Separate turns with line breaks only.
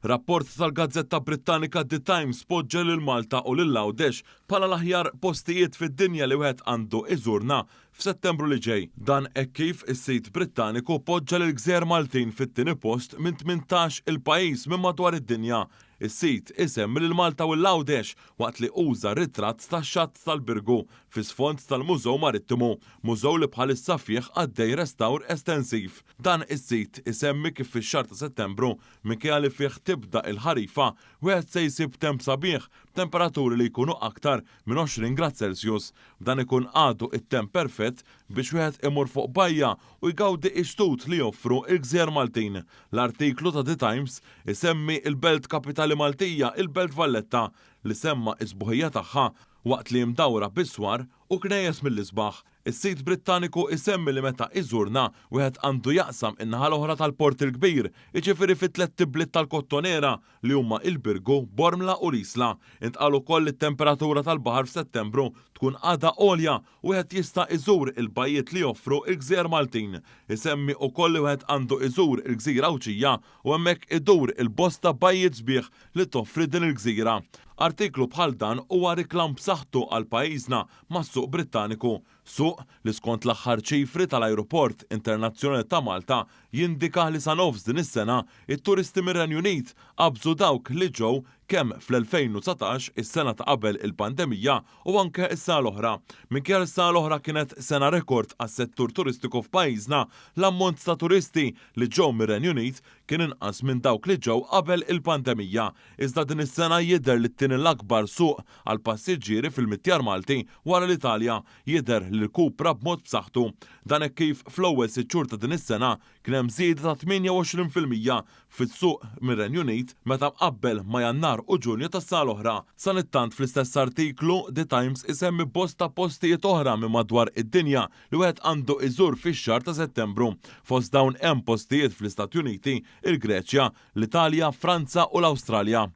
Rapport tal-gazzetta Brittanika The Times poġġa lil Malta u lil Għawdex bħala l-aħjar postijiet fid-dinja li wieħed għandu iżurna f'Settembru li ġej. Dan hekk kif is-sit Brittaniku poġġa lill-gżejjer Maltin fit-tieni post minn 18 il-pajjiż minn madwar id-dinja. Is-sit isemmi lil Malta u l-Għawdex waqt li uża ritratt tax-xatt tal-Birgu fi sfond tal-Mużew Marittimu, mużew li bħalissa fih għaddej restawr estensiv. Dan is-sit isemmi kif fix-xahar ta' Settembru, Minkejja li fih tibda il-ħarifa, wieħed se jsib temp sabiħ b'temperaturi li jkunu aktar minn 20 grad Celsius. Dan ikun għadu it-temp perfett biex wieħed imur fuq bajja u jgawdi x-xtut li joffru l-gżejjer Maltin. L-artiklu ta' The Times isemmi l-belt kapitali Maltija, il-Belt Valletta, li semma s-sbuħija tagħha waqt li hi mdawra bi swar u knejjes mill-isbaħ. Is-sit Brittaniku isemmi li meta iżurna, wieħed għandu jaqsam in-naħa l-oħra tal-Port il-Kbir, jiġifieri fit-tlett ibliet tal-Kottonera li huma il-Birgu, Bormla u l-Isla. Intqal ukoll li t-temperatura tal-baħar f'Settembru tkun għadha għolja u wieħed jista' iżur il-bajjiet li joffru l-gżejjer Maltin. Isemmi ukoll li wieħed għandu iżur il-gżira Għawdxija u hemmhekk idur il-bosta bajjiet sbieħ li toffri din il-gżira. Artiklu bħal dan huwa riklam b'saħħtu għal pajjiżna mas-suq Brittaniku, suq li skont l-aħħar ċifri tal-Ajruport Internazzjonali ta' Malta jindika li sa nofs din is-sena t-turisti mir-Renju Unit qabżu dawk li ġew kemm fl-2019, is-sena ta' qabel il-pandemija, u anke s-sena l-oħra. Minkejja li s-sena l-oħra kienet sena rekord għas-settur turistiku f'pajjiżna, l-ammont ta' turisti li ġew mir-Renju Unit kien inqas minn dawk li ġew qabel il-pandemija. Iżda din is-sena jidher li t-tieni l-akbar suq għall-passiġġieri fil-mitjar Malti wara l-Italja jidher li rkupra b'mod b'saħħtu. Dan hekk kif fl-ewwel sitt xhur ta' din is-sena kien hemm żieda ta' 28% fis-suq mir-Renju Unit meta mqabbel ma' Jannar u Ġunju tas-sena l-oħra. Sanittant fl-istess artiklu, The Times isemmi bosta postijiet oħra minn madwar id-dinja li wieħed għandu iżur fix-xahar ta' Settembru. Fost dawn hemm postijiet fl-Istati Uniti, il-Greċja, l-Italja, Franza u l-Awstralja.